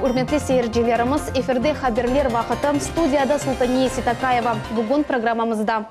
Ürmetli seyircilerimiz, efirde Haberler vaqıtı, studiyada Sultaniye Sitakayeva. Bugün programmamızda.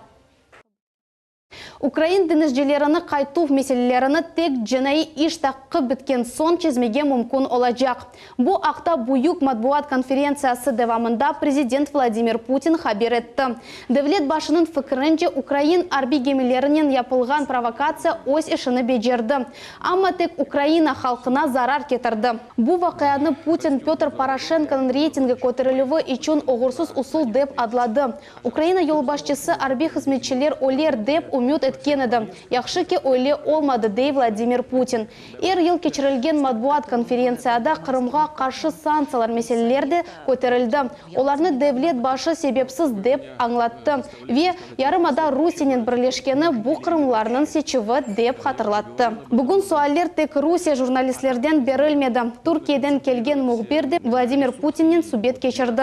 Ukrain deñizcilerini qaytuv meselelerini tek cinaiy iş taqiqi bitken soñ çezmege mümkün olacaq. Bu aqta büyük matbuat konferentsiyası devamında prezident Vladimir Putin haber etti. Devlet başınıñ fikirince, ukrain arbiy gemilerinen yapılğan provokatsiya öz işini becerdi, amma tek Ukraina halqına zarar ketirdi. Bu vaqianı Putin Pötr Poroşenkonıñ reytingi köterilüvi içün oğursız usul dep adladı. Ukraina yolbaşçısı arbiy hızmetçiler öler dep ümüt etken edi. Yahşı ki, öyle olmadı, dey Vladimir Putin. Er yıl keçirilgen matbuat konferentsiyada Qırımğa qarşı sanktsiyalar meseleler de köterildi. Olarnı devlet başı sebepsiz dep añlattı ve yarımada Rusiyenen birleşkeni bu qırımlılarnıñ seçüvi dep hatırlattı. Bugün sualler tek Rusiye jurnalistlerden berilmedi. Türkiyeden kelgen mühbir de Vladimir Putinnen subet keçirdi.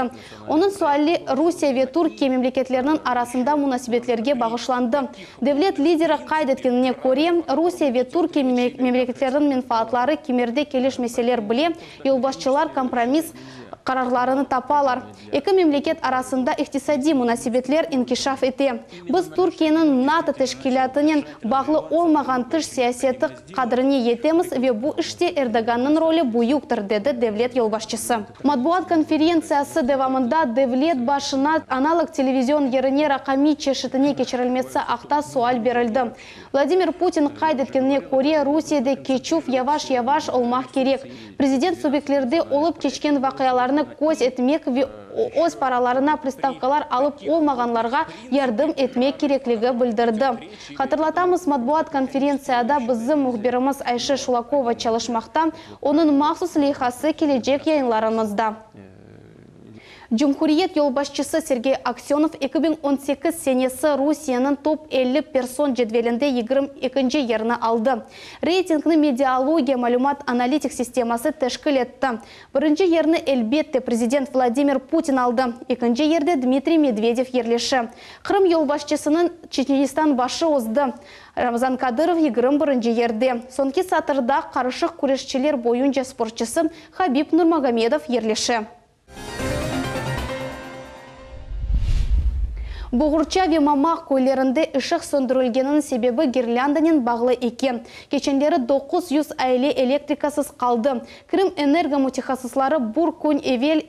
Onıñ suali Rusiye ve Türkiye memleketleriniñ arasında munasebetlerge bağışlandı. Devlet lideri qayd etkenine köre, Rusiye ve Türkiye memleketleriniñ menfaatları kimerde kelişmeseler bile, yolbaşçılar kompromiss qararlarını tapalar. Eki memleket arasında iqtisadiy munasebetler inkişaf ete. Biz Türkiyeniñ NATO teşkilâtınen bağlı olmağan tış siyaseti qadrine yetemiz ve bu işte Erdogannıñ rolü büyüktir, dedi devlet yolbaşçısı. Matbuat konferentsiyası devamında devlet başına analog televizion yerine raqamiy çeşitine keçirilmesi aqta sual berildi. Vladimir Putin qayd etkenine köre, Rusiyede keçüv yavaş-yavaş olmaq kerek. Prezident subyektlerde olıp keçken vaqialarnı köz etmek ve öz paralarına pristavkalar alıp olmağanlarğa yardım etmek kerekligi bildirdi. Hatırlatamız, matbuat konferentsiyada bizim mühbirimiz Ayşe Şulakova çalışmaqta, onıñ mahsus leyhası kelecek yayınlarımızda. Cumhuriyet yolbaşçısı Sergey Aksönov 2018 senesi Rusiyeniñ top 50 person cedvelinde 22-nci yerni aldı. Reytingni Medialogiya malümat-analitik sisteması teşkil etti. Birinci yerni, elbette, prezident Vladimir Putin aldı, ekinci yerde Dmitriy Medvedev yerleşe. Qırım yolbaşçısınıñ Çeçenistan başı ozdı. Ramzan Kadırov 21-nci yerde. Soñki satırda qarışıq küreşçiler boyunca sportçısı Habib Nurmagomedov yerleşe. Boğurça ve Mamaq köylerinde ışıq söndürilgeniniñ sebebi girlândanen bağlı eken. Keçenleri 900 aile elektrikasız qaldı. Krımenergo mütehassısları bir kün evel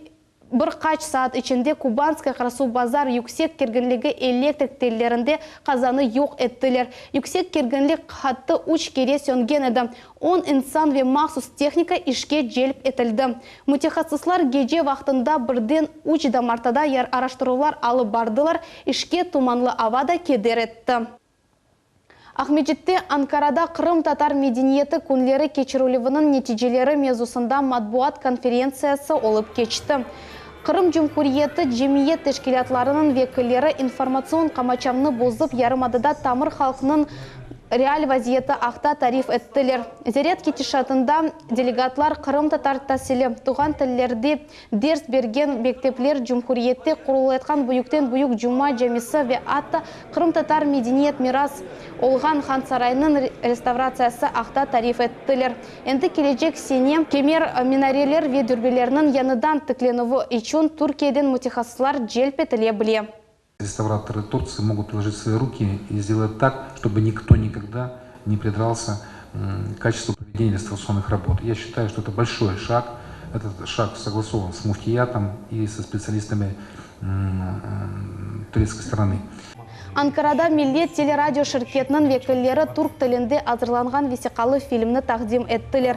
Bir qaç saat içinde Kubanskaya Qarasuvbazar yüksek kerginligi elektrik tellerinde qazanı yoq ettiler. Yüksek kerginlik hattı üç kere söngen edi. On insan ve mahsus tehnika işke celp etildi. Mütehassıslar gece vaqtında birden üç damartada araştıruvlar alıp bardılar, işke tumanlı ava da keder etti. Aqmescitte Ankarada Qırımtatar medeniyeti künleri keçirilüviniñ neticeleri mevzusında matbuat konferentsiyası olıp keçti. Qırım Cumhuriyeti cemiyet teşkilâtlarınıñ vekilleri informatsion qamaçavnı bozıp yarımadada tamır halqnıñ real vaziyeti aqta tarif ettiler. Ziyaret ketişatında delegatlar qırımtatar tasili, tuvğan tillerde Ders bergen mektepler, cumhuriyette qurulayatqan büyükten-büyük Cuma camisi ve atta qırımtatar medeniyet miras olğan Hansaraynıñ restavratsiyası aqta tarif ettiler. Endi kelecek sene kemer minareler ve dürbelerniñ yañıdan tiklenüvi içün Türkiyeden mütehassıslar celp etile bile. Реставраторы Турции могут приложить свои руки и сделать так, чтобы никто никогда не придрался к качеству проведения реставрационных работ. Я считаю, что это большой шаг. Этот шаг согласован с муфтиятом и со специалистами турецкой стороны. Ankarada Millet teleradio şirketiniñ vekilleri türk tilinde azırlanğan vesiqalı filmni taqdim ettiler.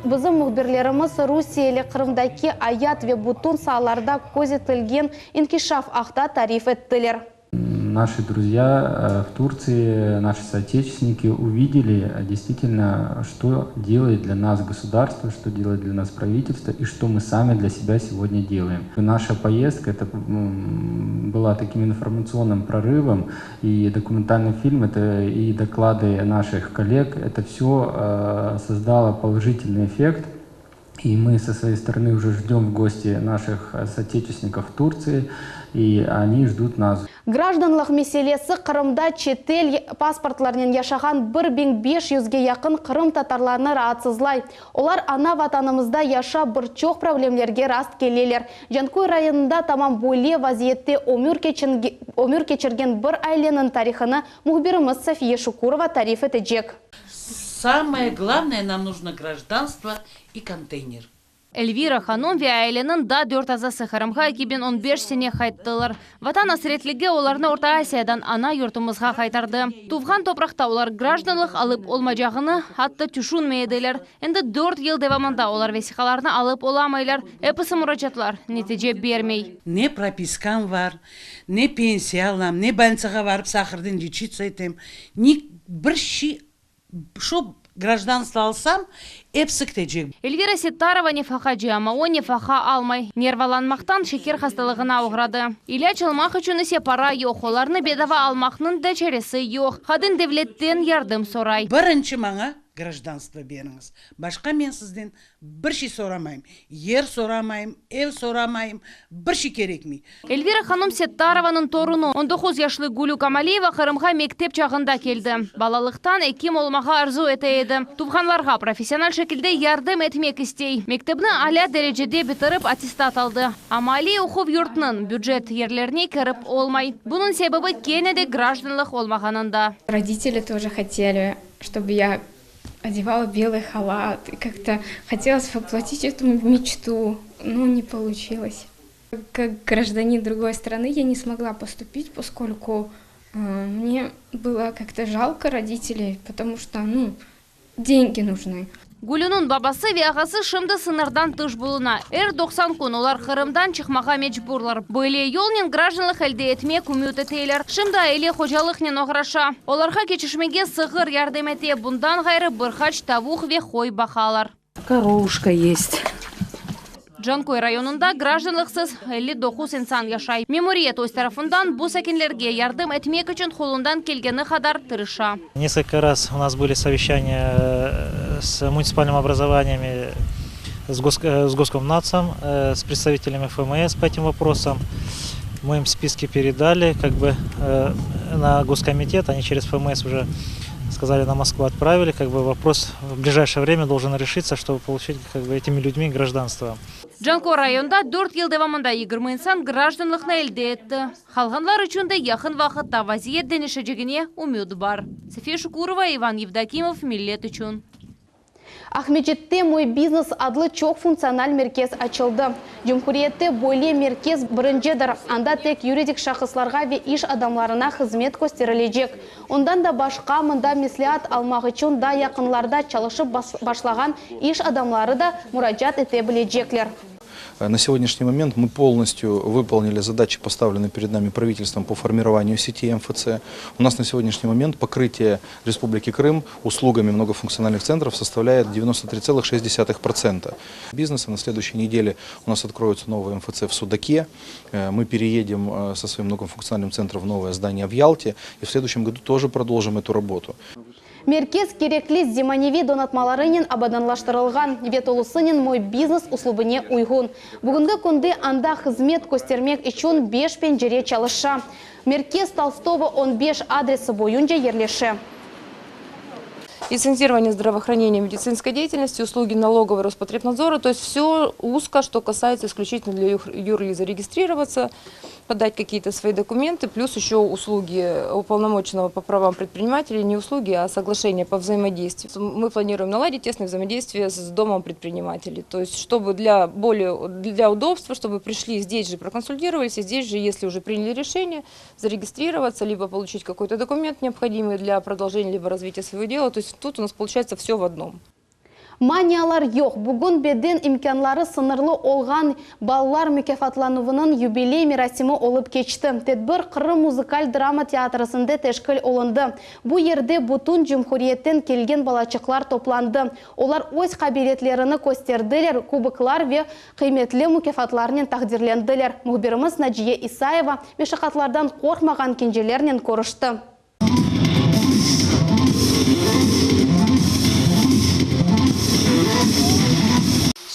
Bizim mühbirlerimiz Rusiyeli Qırımdaki ayat ve bütün saalarda közetilgen inkişaf aqta tarif ettiler. Наши друзья в Турции, наши соотечественники увидели действительно, что делает для нас государство, что делает для нас правительство и что мы сами для себя сегодня делаем. Наша поездка это была таким информационным прорывом, и документальный фильм, это и доклады наших коллег, это все создало положительный эффект. И мы со своей стороны уже ждем в гости наших соотечественников в Турции, и они ждут нас. Grajdanlıq meselesi Qırımda çetel pasportlarınen yaşağan 1500-ge yaqın qırımtatarlarnı raatsızlay. Olar ana Vatanımızda yaşap bir çoq problemlerge rast keleler. Canköy rayonında tamam böyle vaziyette ömür keçirgen bir aileniñ tarihını mühbirimiz Safiye Şukurova tarif etecek. Самое главное, нам нужно гражданство и контейнер. Elvira hanum ve aileniñ daa dört azası Qırımğa 2015 sene qayttılar. Vatan asretligi olarnı Orta Asiyadan ana yurtumızğa qaytardı. Tuvğan topraqta olar grajdanlıq alıp olmacağını atta tüşünmey ediler. Endi dört yıl devamında olar vesiqalarnı alıp olamaylar, episi muracaatlar netice bermey. Ne propiskam bar, ne pensiya alam, ne больницаğa barıp сахардан лечиться etem, ne bir şey, şu grajdanstvo alsam, episi ketecek. Elvira Settarova nefaqacı, amma o nefaqa almay. Nervalanmaqtan şeker hastalığına oğradı. İlâc almaq içün ise para yoq, olarnı bedava almaqnıñ da çaresi yoq. Qadın devletten yardım soray. Birinci maña grajdanstvo beriñiz. Başqa men sizden bir şey soramayım. Yer soramayım, ev soramayım, bir şey kerekmey. Elvira hanum Settarovanıñ torunı, 19 yaşlı Gülü Kamaliyeva Qırımğa mektep çağında keldi. Balalıqtan ekim olmağa arzu ete edi. Tuvğanlarğa professional şekilde yardım etmek istey. Mektepni alâ derecede bitirip attestat aldı. Amma aliy oquv yurtınıñ bücet yerlerine kirip olmay. Bunıñ sebebi kene de grajdanlıq olmağanında. Родители тоже хотели, чтобы я одевала белый халат. И как-то хотелось воплотить эту мечту, но не получилось. Как гражданин другой страны я не смогла поступить, поскольку мне было как-то жалко родителей, потому что, ну, деньги нужны. Gülüniñ babası ve ağası şimdi sıñırdan tış buluna. Er 90 kün olar Qırımdan çıqmağa mecburlar. Böyle yolnen grajdanlıq elde etmek ümüt eteler. Şimdi aile hocalıqnen oğraşa. Olarğa keçişmege sığır yardım ete. Bundan ğayrı bir qaç tavuq ve qoy baqalar. Коровушка есть. Canköy rayonında grajdanlıqsız 59 insan yaşay. Memuriyet öz tarafından bu sakinlerge yardım etmek içün qolundan kelgeni qadar tırışa. Несколько раз у нас были совещания э, с муниципальными образованиями, с, гос, э, с Госкомнацем, э, с представителями ФМС по этим вопросам. Мы им списки передали как бы на Госкомитет, они через ФМС уже сказали, на Москву отправили. Как бы вопрос в ближайшее время должен решиться, чтобы получить как бы, этими людьми гражданство. Canköy rayonında 4 yıl devamında 20 insan grajdanlıqnı elde etti. Qalğanlar içün de yaqın vaqıtta vaziyet deñişecegine ümüt bar. София Шукурова, Иван Евдокимов, Millet içün. Aqmescitte Мой бизнес adlı çoq funktsional merkez açıldı. Cumhuriyette böyle merkez birincidir. Anda tek yuridik şahıslarğa ve iş adamlarına hızmet kösterilecek. Ondan da başqa mında mesleat almaq içün da yaqınlarda çalışıp başlağan iş adamları da muracaat ete bilecekler. На сегодняшний момент мы полностью выполнили задачи, поставленные перед нами правительством по формированию сети МФЦ. У нас на сегодняшний момент покрытие Республики Крым услугами многофункциональных центров составляет 93,6%. Бизнеса на следующей неделе у нас откроются новые МФЦ в Судаке. Мы переедем со своим многофункциональным центром в новое здание в Ялте и в следующем году тоже продолжим эту работу. Merkez kerekli zemaneviy donatmalarınen abadanlaştırılğan ve tolusınen Мой бизнес uslubına uyğun. Bugünki künde anda hızmet köstermek içün 5 pencere çalışa. Merkez Толстого 15 adresi boyunca yerleşe. Лицензирование здравоохранения, медицинской деятельности, услуги налоговой Роспотребнадзора, то есть все узко, что касается исключительно для юрлиц зарегистрироваться, подать какие-то свои документы, плюс еще услуги уполномоченного по правам предпринимателей, не услуги, а соглашение по взаимодействию. Мы планируем наладить тесное взаимодействие с домом предпринимателей, то есть чтобы для, более, для удобства, чтобы пришли здесь же проконсультировались, и здесь же, если уже приняли решение, зарегистрироваться, либо получить какой-то документ необходимый для продолжения либо развития своего дела, то есть тут у нас получается все в одном. Manialar yoq. Bugün beden imkânları sıñırlı olğan balalar mukâfatlanuvınıñ yubiley merasimi olıp keçti. Tedbir Qırım muzıkal drama teatrosında teşkil olundı. Bu yerde bütün cumhuriyetten kelgen balaçıqlar toplandı. Olar öz qabiliyetlerini kösterdiler, kuboklar ve qıymetli mukâfatlarnen taqdirlendiler. Mühbirimiz Naciye İsayeva meşaqatlardan qorqmağan kencelernen körüşti.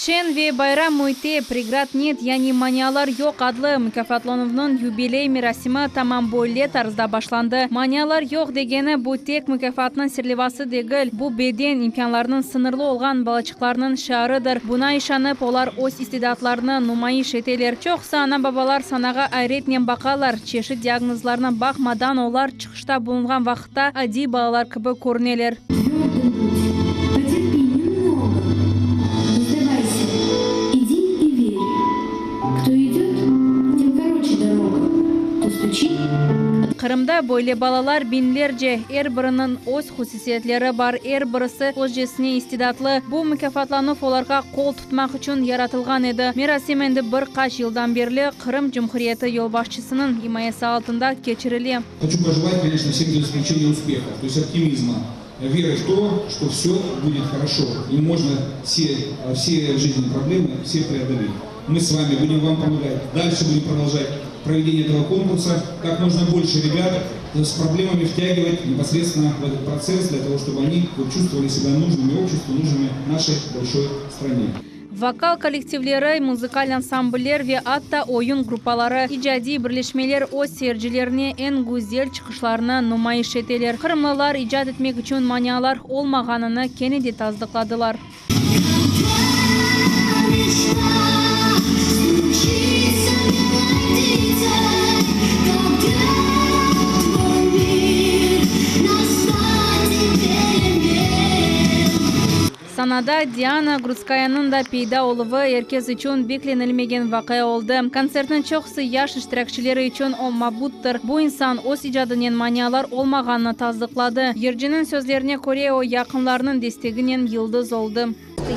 Şeñ ve bayram müitte Pregrad net, yani manialar yoq adlı mukâfatlanuvnıñ yubiley merasimi tamam böyle tarzda başlandı. Manialar yoq degeni, bu tek mukâfatnıñ serlevası degil, bu beden imkânlarınıñ sıñırlı olğan balaçıqlarnıñ şiarıdır. Buña işanıp, olar öz istidatlarını numayış eteler. Çoqusı ana-babalar sanağa ayretnen baqalar, çeşit diagnozlarına baqmadan olar çıqışta bulunğan vaqıtta adiy balalar kibi körüneler. Qırımda böyle balalar biñlerce, er biriniñ öz hususiyetleri bar, er birisi özcesine istidatlı. Bu mukâfatlanuv olarğa qol tutmaq içün yaratılğan edi. Merasim endi bir qaç yıldan berli Qırım Cumhuriyeti yolbaşçısınıñ imayesi altında keçirile. Хочу пожелать, конечно, всем без исключения успехов, то есть оптимизма, веры в то, что все будет хорошо и можно все, все жизненные проблемы все преодолеть. Мы с вами будем вам помогать, дальше будем продолжать проведение этого конкурса, как можно больше ребят с проблемами втягивать непосредственно в этот процесс, для того, чтобы они чувствовали себя нужными обществу, нужными нашей большой стране. Vokal kollektivleri, muzıkal ansambller ve atta oyun gruppaları, icadiy birleşmeler öz seyircilerine eñ güzel çıqışlarını numayış eteler. Qırımlılar icat etmek içün manialar olmağanını kene de tasdıqladılar. Sanada Diana Grudskayanıñ da peyda oluvı er kes içün beklenilmegen vaqia oldı. Kontsertniñ çoqusı yaş iştirakçileri içün o mabuttır. Bu insan öz icadınen manialar olmağanını tasdıqladı. Yırcınıñ sözlerine köre, o, yaqınlarınıñ desteginen yıldız oldı.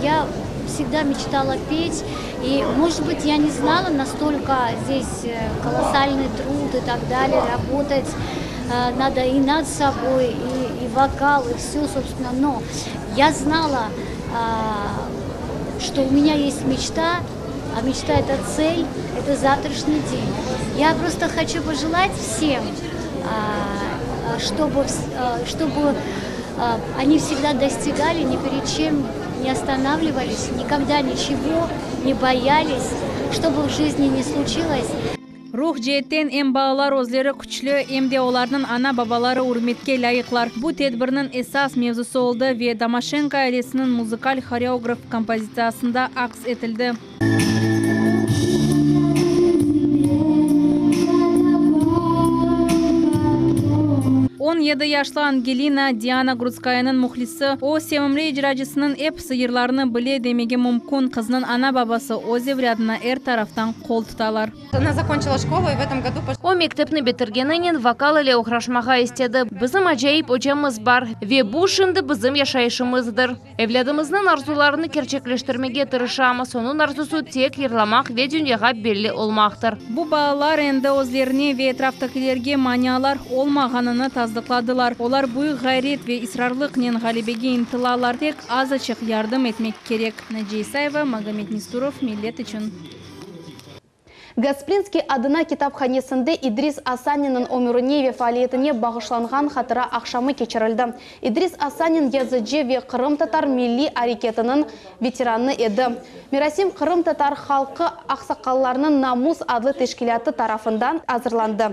Ya vsegda meçtala pet, i, mojet bıt, ya ne znala, nastolko zdes kolossalnıy trud i tak dalee, rabotat nado i nad soboy, i vokal, i vsö, sobstvenno, no ya znala, çto u menya est meçta, a meçta eto tsel, eto zavtraşniy den. Ya prosto hoçu pojelat vsem, çtobu, çtobu oni vsegda dostigali, ni pered çem ne ostanavlivalis, nikogda niçego ne boyalis, çto bı v jizni ne sluçilos. Ruh ceetten em balalar özleri küçlü, em de olarnıñ ana-babaları ürmetke lâyıqlar. Bu tedbirniñ esas mevzusı oldı ve Domaşenko ailesiniñ muzıkal horeograf kompozitsiyasında aks etildi. 17 yaşlı Angelina, Diana Grudskayanıñ mühlisi. O, sevimli icracısınıñ episi yırlarını bile demege mümkün. Qıznıñ ana-babası öz evlâdına er taraftan qol tutalar. O, mektepni bitirgeninen vokal ile oğraşmağa istedi. Bizim acayip ocamız bar, ve bu şimdi bizim yaşayışımızdır. Evlâdımıznıñ arzularını kerçekleştirmege tırışamız, onıñ arzusı tek yırlamaq ve dünyağa belli olmaqtır. Bu balalar endi özlerine ve etraftakilerge manialar olmağanını tasdıqladılar. Olar büyük ğayret ve israrlıqnen ğalebege ıntılalar, tek azaçıq yardım etmek kerek. Naciye İsayeva, Magomed Nesturov, Millet içün. Gasprinskiy adına kitaphanesinde İdris Asaninniñ ömürine ve faaliyetine bağışlanğan hatıra aqşamı keçirildi. İdris Asanin yazıcı ve qırımtatar milliy areketiniñ veteranı edi. Merasim Qırımtatar halqı aqsaqallarınıñ Namus adlı teşkilâtı tarafından azırlandı.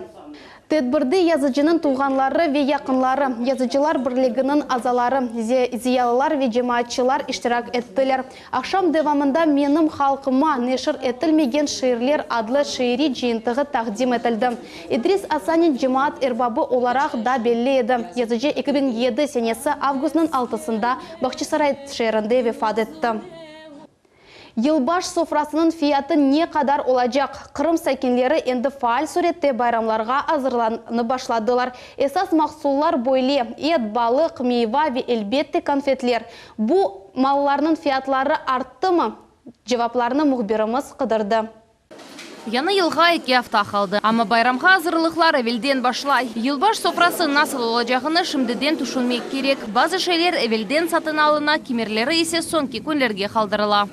Tedbirde yazıcınıñ tuvğanları ve yaqınları, Yazıcılar birliginiñ azaları, ziyalılar ve cemaatçılar iştirak ettiler. Aqşam devamında Menim halqıma neşir etilmegen şiirler adlı şiiriy cıyıntığı taqdim etildi. İdris Asanin cemaat erbabı olaraq da belli edi. Yazıcı 2007 senesi avgustnıñ altısında Bağçasaray şeerinde vefat etti. Yılbaş sofrasınıñ fiyatı ne qadar olacaq? Qırım sakinleri endi faal sürette bayramlarğa azırlanıp başladılar. Esas mahsullar böyle, et, balıq, meyva ve, elbette, konfetler. Bu mallarnıñ fiyatları arttımı? Cevaplarnı mühbirimiz qıdırdı. Yañı yılğa eki afta qaldı, amma bayramğa azırlıqlar evelden başlay. Yılbaş sofrası nasıl olacağını şimdiden tüşünmek kerek. Bazı şeyler evelden satın alına, kimerleri ise soñki künlerge qaldırıla.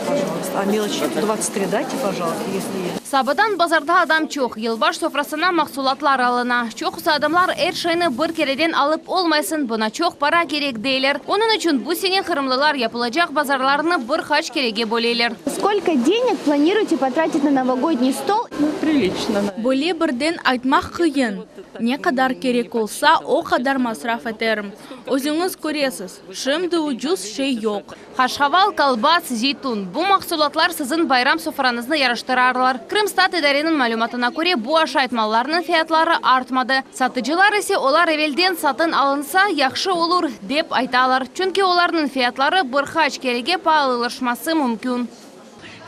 Пожалуйста. А мелочи 23 дайте, пожалуйста, если есть. Sabadan bazarda adam çoq, yılbaş sofrasına mahsulatlar alına. Çoqusı adamlar er şeyni bir kereden alıp olmaysıñ, buña çoq para kerek, deyler. Onıñ içün bu sene qırımlılar yapılacaq bazarlarnı bir qaç kerege böleler. Сколько денег планируете потратить на новогодний стол? Ну, прилично. Böyle birden aytmaq qıyın. Ne qadar kerek olsa, o qadar masraf eterim. Özüñiz köresiz, şimdi ucuz şey yoq. Qaşqaval, kolbas, zeytun, bu mahsulatlar siziñ bayram sofrañıznı yaraştırarlar. Krımstat idareniñ malümatına köre, bu aşayt mallarnıñ fiyatları artmadı. Satıcılar ise olar evelden satın alınsa, yahşı olur, dep aytalar. Çünki olarnıñ fiyatları bir qaç kerege paalılaşması mümkün.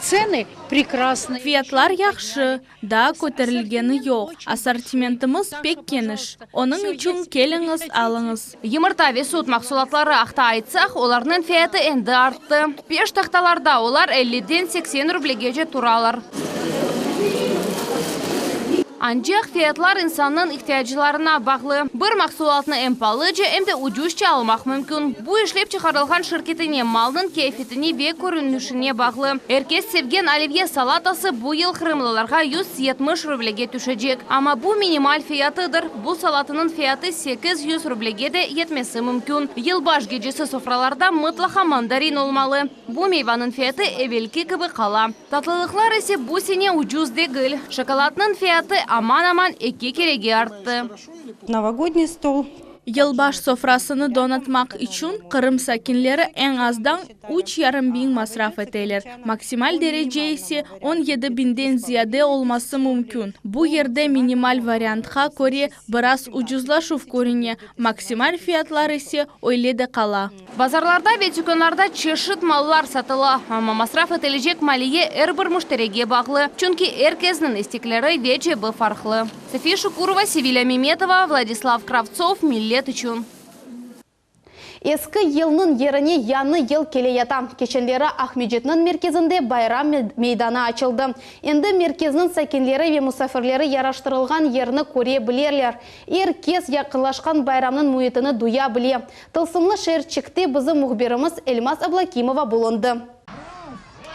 Цены прекрасные. Fiyatlar yahşı, daa köterilgeni yoq. Assortimentimiz pek keniş. Onıñ içün keliñiz, alıñız. Yımırta ve süt mahsulatları aqta aytsaq, olarnıñ fiyatı endi arttı. Peştahtalarda olar elliden 80 rublegece turalar. Ancaq fiyatlar insannıñ ihtiyaclarına bağlı. Bir mahsulatnı em paalıca, em de ucuzca almaq mümkün. Bu işlep çıqarılğan şirketine, malnıñ keyfiyetine ve körünişine bağlı. Er kes sevgen olivye salatası bu yıl qırımlılarğa 170 rublege tüşecek. Amma bu minimal fiyatıdır. Bu salatınıñ fiyatı 800 rublege de yetmesi mümkün. Yılbaş gecesi sofralarda mıtlaqa mandarin olmalı. Bu meyvanıñ fiyatı evelki kibi qala. Tatlılıqlar ise bu sene ucuz degil. Şokoladnıñ fiyatı aman-aman eki kerege arttı. Новогодний стол. Yılbaş sofrasını donatmaq içün Qırım sakinleri eñ azdan 3,5 biñ masraf eteler. Maksimal derece ise 17 biñden ziyade olması mümkün. Bu yerde minimal variantqa köre biraz ucuzlaşuv körüne, maksimal fiyatlar ise öyle de qala. Bazarlarda ve tükânlarda çeşit mallar satıla, amma masraf etilecek maliye er bir müşterige bağlı. Çünki er kesniñ istekleri ve cebi farqlı. Safiye Şukurova, Sevilya Memetova, Vladislav Kravtsov, Millet içün. Eski yılnıñ yerine yañı yıl kele yata. Keçenleri Aqmescitniñ merkezinde bayram meydanı açıldı. Endi merkezniñ sakinleri ve musafirleri yaraştırılğan yerni köre bilerler. Er kes yaqınlaşqan bayramnıñ müitini duya bile. Tılsımlı şeerçikte bizim mühbirimiz Elmaz Ablakimova bulundı.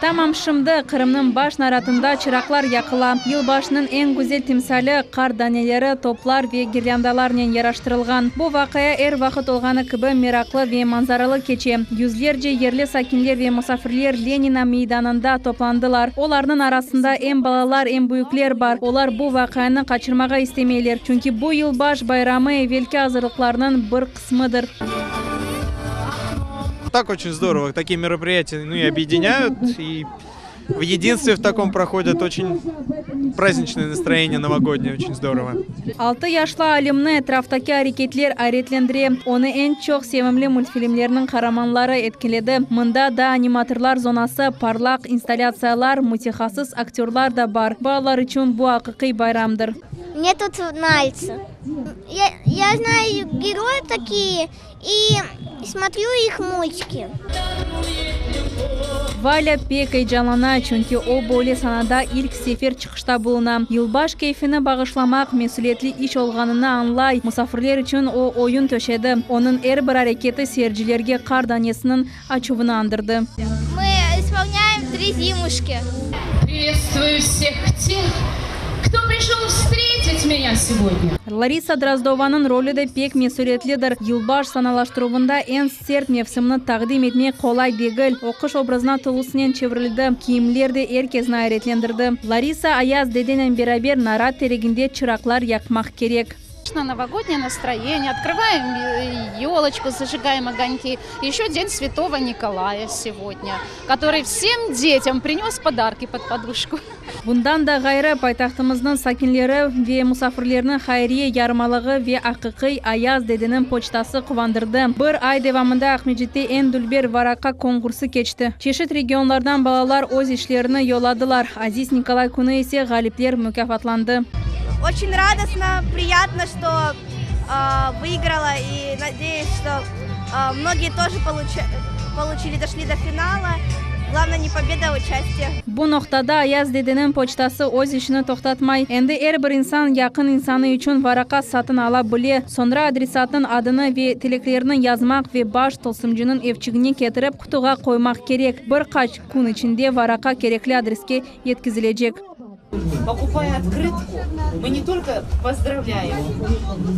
Tamam şimdi Qırımnıñ baş naratında çıraqlar yaqıla. Yılbaşınıñ eñ güzel timsali, qar daneleri, toplar ve girlândalarnen yaraştırılğan. Bu vaqia er vaqıt olğanı kibi meraqlı ve manzaralı keçe. Yüzlerce yerli sakinler ve musafirler Lenina meydanında toplandılar. Olarnıñ arasında em balalar, em büyükler bar. Olar bu vaqianı qaçırmağa istemeyler, çünki bu yılbaş bayramı evelki azırlıqlarnıñ bir qısmıdır. Так очень здорово. Такие мероприятия, ну, и объединяют, и в единстве в таком проходят очень праздничное настроение новогоднее, очень здорово. 6 yaşlı Alimni etraftaki areketler ayretlendire. Onı eñ çoq sevimli multfilmlerniñ qaramanları etkiledi. Mında da animatorlar zonası, parlaq installâtsiyalar, mütehassıs aktörlar da bar. Balalar içün bu aqiqiy bayramdır. Мне тут нравится. Я, я знаю героев такие и смотрю их мультики. Valya pek eyecanlana, çünki o böyle sanada ilk sefer çıqışta buluna. Yılbaş keyfini bağışlamaq mesülietli iş olğanını añlay. Musafirler içün o oyun töşedi. Onıñ er bir areketi seyircilerge qar danesiniñ açuvını añdırdı. Мы исполняем три зимушки. Приветствую всех тех, кто пришел встретить меня сегодня. Larisa Drozdovanıñ rolü de pek mesülietlidir. Yılbaş sanalaştıruvında eñ sert mevsimni taqdim etmek qolay degil. O qış obrazına tolusınen çevirildi, kiyimler de er kesni ayretlendirdi. Larisa Ayaz dedenen beraber narat tereginde çıraqlar yaqmaq kerek. Новогоднее настроение, открываем елочку, зажигаем огоньки. Еще День Святого Николая сегодня, который всем детям принес подарки под подушку. Bundan da ğayrı, paytahtımıznıñ sakinleri ve musafirlerini hayriye yarmalığı ve aqiqiy Ayaz dedeniñ poçtası quvandırdı. Bir ay devamında Aqmescitte eñ dülber varaqa konkursı keçti. Çeşit regionlardan balalar öz işlerini yolladılar. Aziz Nikolay künü ise ğalipler mukâfatlandı. Очень радостно, приятно, что э, выиграла и надеюсь, что э, многие тоже получили, дошли до финала. Glavnoye ne pobeda, a участие. Bu noqtada Ayaz dedeniñ poçtası öz işini toqtatmay. Endi er bir insan yaqın insanı içün varaqa satın ala bile, soñra adresatnıñ adını ve tileklerini yazmaq ve baş tılsımcınıñ evçigine ketirip qutuğa qoymaq kerek. Bir qaç kün içinde varaqa kerekli adreske yetkizilecek. Pokupaya otkrıtku, mı ne tolko pozdravlâyem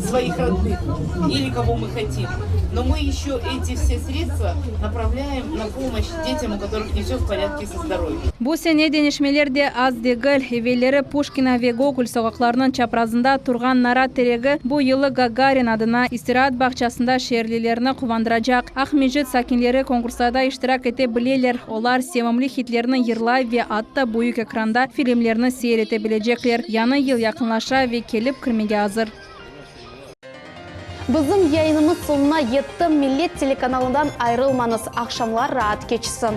svoih rodnıh ili kogo mı hotim, no mı eşö eti vse sredstva napravlâyem na pomoşç detyam, u kotorıh ne vsö v porâdke so zdorovyem. Bu sene deñişmeler de az degil. Evelleri Puşkina ve Gogol soqaqlarınıñ çaprazında turğan narat teregi bu yılı Gagarin adına istiraat bağçasında şeerlilerni quvandıracaq. Aqmescit sakinleri konkurslarda iştirak ete bileler, olar sevimli hitlerni yırlay ve atta büyük ekranda filmlerni seyir ete bilecekler. Yañı yıl yaqınlaşa ve kelip kirmege azır. Bizim yayınımız soñuna yetti, Millet telekanalından ayırılmañız, aqşamlar raat keçsin.